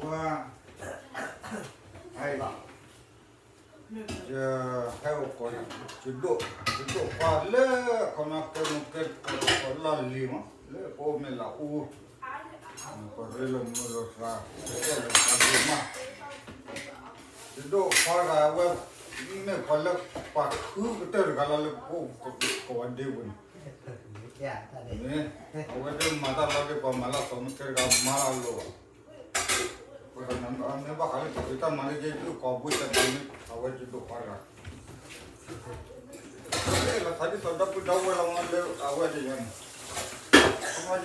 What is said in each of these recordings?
ဝဲ ဟဲလီၤ ယဟဲအိၣ်ကီး ယဒိၣ် ယဒိၣ်ခွါလၢ ခီမီကဲမူကဲတကိးလီၢ်လံၤမး လၢပအိၣ်မ့ၢ်လၢအူ ပရ့လိာ်မုာ်လိာ်သး ပအဲၣ်လိာ်သးဒိၣ်မး ယဒိၣ်ခွါတဂၤဝဲ မ့ၢ်ပှၤလၢပှၤခုကတၢၢ်တဂၤလီၤ လၢပအိၣ်ကဝီၤဒ့ပူၤန့ၣ် အဝဲဒၣ်မၤတၢ်လီၤဒ့ ပှၤမၤလၢအသီမ့ၢ်ကဲတဂၤမၤလၢအလိၤဘၣ် မ့ၢ်ဘၣ်ဃးလၢတၢ်ဖံးတၢ်မၤလၢယဒုးကိးဘိတၢ်မၤန့ၣ် အဝဲယဒိၣ်ခွါတဂၤ လၢလီၤသးဒ်သိးဒီပုၢ်ဒီဝဲၢ်လီၤမးလၢအဝဲတယၤန့ၣ် ခီမီ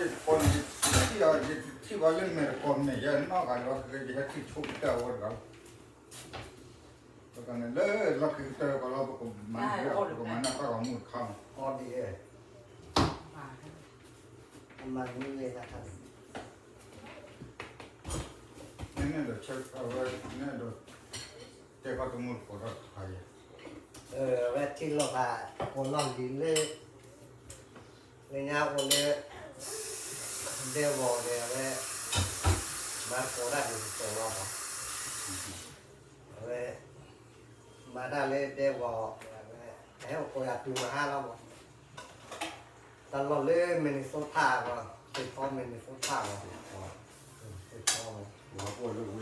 ယကိးန့ၣ် ယထံၣ်အီၤ ယထံၣ်ဘၣ်လၢမဲာ်တကိးမဲာ် ယနီၢ်ဂၤဒီး ယဟဲထံၣ်ဆိကတၢၢ်အဝဲတဂၤလီၤ ပကန့ၣ်လၢလီၢ်ခံကတၢၢ်ကီးလီၤ ပကမၤန့ၢ် ပကမၤန့ၢ်တၢ်ဂီၤမူတခါမး အီၤဒ်အံၤ အမၤန့ၢ်တခါန့ၣ် မ့ၢ်န့ၣ်ဒီးဆၢအဝဲန့ၣ်ဒီး တဲခီတမူတကိးထီၣ်တခါယဲ အဝဲထံၣ်လိာ်သး ကိးလီၢ်လံၤလၢ လၢညါအိၣ်လၢ ဒဲဂီၤဒီးအဝဲ မၤသကိးတၢ်ဒ်သိးလီၤ အဝဲ မၤတၢ်လၢဒဲဂီၤ အဝဲ ဟဲအိၣ်ကိးယၤတုၤမဟါလီၤမး တၢ်လီၢ်လၢ Minnesota မး Saint Paul Minnesota မး Saint Paul မး ဝဲမး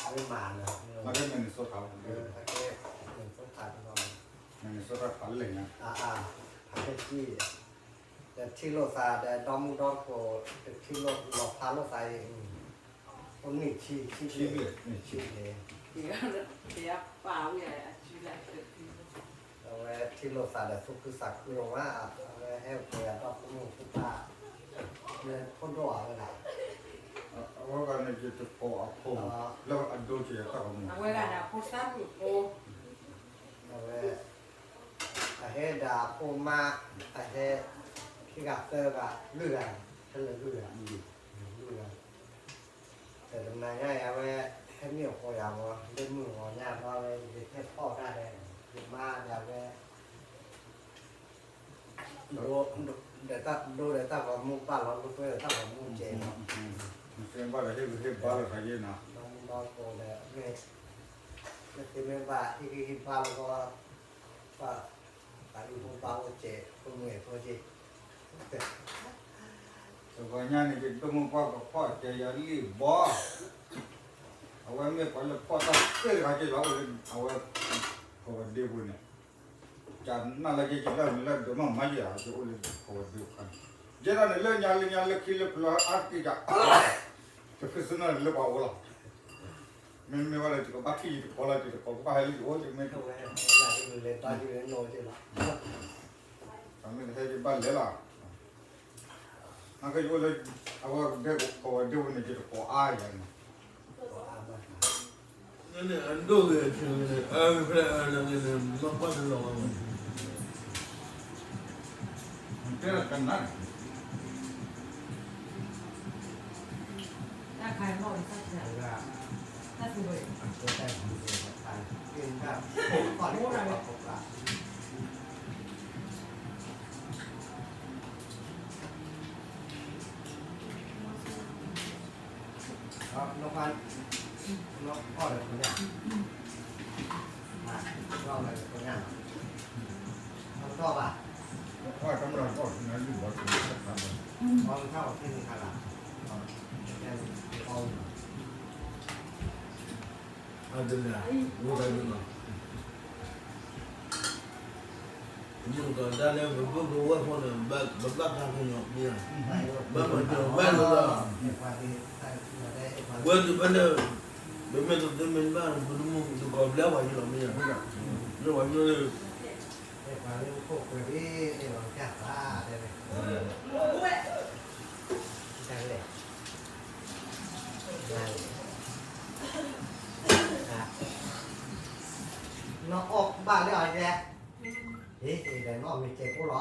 Minnesota လီၤ Minnesota တလီၢ် Minnesota ဖးလဲၣ်ညါ ဖးလဲၣ်ကံ ဒီးထံၣ်လိာ်သးဒီးဒီမုၢ်ဒီတကိး တထံၣ်လိာ်လီၤဖးလိာ်သးအံၤ အိၣ်နံၣ်ဆံ ဆံဘျဲၣ် နံၣ်ဆံ အဝဲထံၣ်လိာ်သးဒီးသူၣ်ခုသးခုလီၤမး အဝဲဟဲအိၣ်ကိးယၤဒီဖိမိၢ်ဖိပၢ် လၢဖိဒိၣ်အဝဲဒၣ် အဝဲဂၤန့ၣ် ယတကိးအဖိ လၢအဒိကဲၤတၢ်ကမူၤ အဝဲဂၤန့ၣ်အဖိသၣ်မုၣ်ဖိ အဝဲ အဟဲဒၣ်အဖိမါ အဟဲ ခံဂၤသၢဂၤ လွံၢ်ဂၤ ခဲလၢာ်လွံၢ်ဂၤ လွံၢ်ဂၤ တနၤညါအံၤ အဝဲ ဟဲမ့ၢ်အိၣ်ကိးယၤမး လၢမုၢ်ဂီၤညါဘျီဝဲ ယဟဲဖီၣ်တၢ်ဒီး ယမါဒီးအဝဲ ဒိ ဒီးတၢ်ဒိဒီးတၢ်ဂီၤမူဘၣ်လီၤ လိာ်ကွဲဒီးတၢ်ဂီၤမူကဲးလီၤ မ့ၢ်ဘၣ်ဒီးဟ့ၣ်ဂံၢ်ဟ့ၣ်ဘါလီၤခါယဲနီၤ ဒီမုၢ်ဒီကိးဒီး မ့ၢ် မ့ၢ်သ့မ့ၢ်ဘၣ် ဟ့ၣ်ဂံၢ်ဟ့ၣ်ဘါလီၤကီး ပှၤ ပှၤဒူဖိဘၣ်အိၣ်ကဲး ဖိမုၣ်ဖိကဲး တဂီၤညါန့ၣ် ယဒိၣ်မုၢ်ပှၢ်ကဖီၣ်ကဲးယၤလံၣ်ဘီ အဝဲမ့ၢ်ပှၤလၢဖီၣ်တၢ်သ့ၣ်တဂၤကဲးလီၤ အိၣ်လၢအဝဲ ကဝီၤဒ့ပူၤန့ၣ် ကနၣ်လၢက့ၤက့ၤလၢမ့ၢ်လၢဒိးနီၢ်မၤယဲၢ် ယအိၣ်လၢကဝီၤဒ့ခါန့ၣ် ယဲဒၣ်န့ၣ်လၢညါလၢညါလၢခံလၢပျၢၤအါတက့ၢ်က တဖုစနၢၣ်လၢပှၤအိၣ်လီၤ မ့မ့ၢ်ဝဲဒီး ယကဘၣ်ထံၣ်ယတကိးလီၤ ယတကိးကဘၣ်ဟဲလၢယအိၣ် ယမ့ၢ် တမ့ၢ်တဟဲယဘၣ်လဲၤလီၤ နကယအိၣ်လၢ အဝဲဒဲကဝီၤဒ့ပူၤန့ၣ် ယတကိးအါယၤန့ၣ် န့ၣ် အဒိၣ်ဂ့ၤအဆၢဂ့ၤန့ၣ် အၢဂ့ၤဖျဲၣ်အၢန့ၣ်ဂ့ၤန့ၣ် မ့ၢ်ကွၢ်တလီၤဘၣ်မး တဲလီၤကနၣ် အဒုးလၢ မုၢ်ကဒၣ်လၢပဘၣ်ပဝဲၢ်ဖိန့ၣ် ဘၣ်ဘၣ်တၢ်ကညီမ့ၢ်ဧါ, ဘၣ်မၤစၢၤဘၣ်လၢ ဝဲဒၣ်ဘၣ်လၢ ပမ့ၢ်တသ့မ့ၢ်တဘၣ် ပတမုၢ်တကိးဘျါပှၤယလီၤမ့ၢ်ဧါ, လၢပှၤယလီၤ နီၢ်အီၣ်ဘၣ်လၢအီၤယဲ, ဟ့ၣ်ဒီးနီၢ်မ့ၢ်ကဲဖိလီၤ,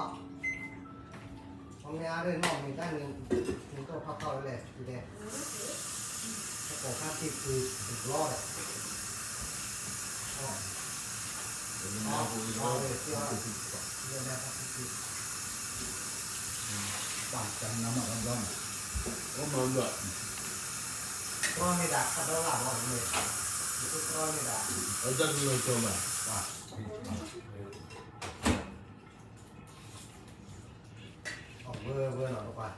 ခီမ့ၢ်အါဒၣ်နီၢ်မ့ၢ်တၢ်န့ၣ်, နကထီၣ်ထီၣ်ဝဲလဲၣ်, လဲၣ်, ဟဲကိးဖါတံၢ်ဖုတဘျီဒီး, အီၣ်, အီၣ်ဝဲတ့ၢ်အီၣ်, လဲၤနၤဖါတံၢ်ဖု, ပှၤကနၣ်မးတဘျီန့ၣ်, အိၣ်မးဘျီ တြီန့ၢ်ဒၣ်ခါဒီလၢ်ဘီန့ၣ်, တြီန့ၢ်ဒၣ်, အတၢ်လူၤလီၤကၠီမး, ဝဲဝဲလီၤပှၤ,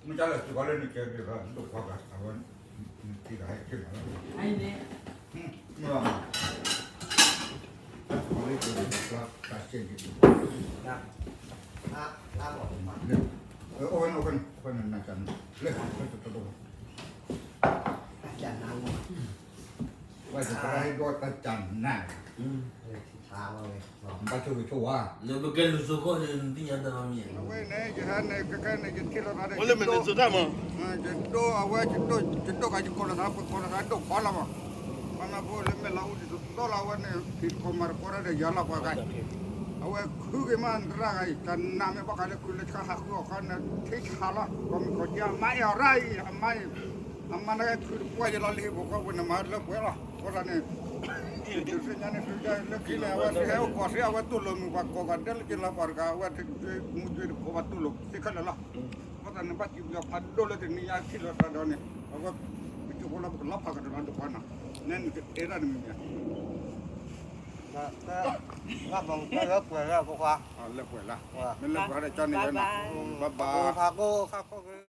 မ့ၢ်တၢ်လၢသုးကီးလၢနကဲဒ်သိးဒိၣ်ခွါဂၤ အဝဲ, နထံၣ်ဂၤဟဲက့ၤလီၤ, အဝဲက့ၤလီၤ, တၢ်စဲးက့ၤလီၤ, အဝဲန့ၣ်, အဝဲန့ၣ်, အဝဲန့ၣ်, ဝဲတကရၢဟဲဒိးတၢ်ကၢ်နၤ, ဘၣ်ဆိၣ်ဂ့ၤဆိၣ်ဝါ, နပကဲလူၤစိကီၢ်န့ၣ် နသ့ၣ်ညါတၢ်မ့ၢ်ဧါ, အဝဲန့ၣ် ယဟဲန့ၣ် ကဲခဲန့ၣ် ယထံၣ်လိာ်သးဒီး ယဒိၣ်, ယဒိၣ်အဝဲ ယဒိၣ်, ယဒိၣ်ကးယကိးလိာ်သး ပကိးလိာ်သးဒိၣ်ခွါလီၤမး, ပှၤမၤဖိလၢမဲာ်လီၤအူဒ်သိးလီၤ အဝဲန့ၣ် ဖံးတကိးမၤတကိးတၢ်ဒီးယၤလီၤပှၤဂၤအံၤ, အဝဲခုက့ၤမး နသရၣ်ဂၤအံၤ တၢ်နးမ့ၢ်ဘၣ်ဃးလၢခုလၢဆါဟးဃုအီၣ်ခါန့ၣ် ထံဆးလီၤ ကီၢ်မုၢ်ကီၢ်ကၠၢ အမါအဲၣ်အီၤရၣ်အံၤ အမါအံၤ, အမါန့ၣ်ခုတပှၢ်ယလီၤလၢဟံၣ်ပူၤဃီဝဲန့ၣ် မၤလၢပှဲၤလီၤ အဃိသတးန့ၣ် ဒုးသ့ၣ်ညါန့ၣ် သုတၢ်လၢခံန့ၣ် အဝဲသ့ၣ်ဟဲအိၣ်ကီၢ်သ့ အဝဲတူၢ်လိာ်မုာ်ပှၤကိးဂၤဒဲးလၢက့ၤလီၤပှၤတဂၤ အဝဲမူဒွဲတကိးဘၣ်တူၢ်လိာ်သ့ခဲလၢာ်လီၤ, အဃိသတးန့ၣ် ဘၣ်စံးဘျုးဖးဒိၣ်လၢတနံၤညါထံၣ်လိာ်သးဒီးန့ၣ် အဝဲ ပကၠိဖိလီၤ ပကလီၤဖးကဒီးနၤဒိၣ်ခွါနီၤ, နဲနကတဲတၢ်တမံၤမံၤ လၢပှဲၤလၢပှဲၤလၢပှဲၤ, လၢပှဲၤလၢ, မ့ၢ်လၢပှဲၤဒီးကၠီန့ၣ်ယဲနီၤ, bye bye, ဖးကိၣ်ခါကိၣ်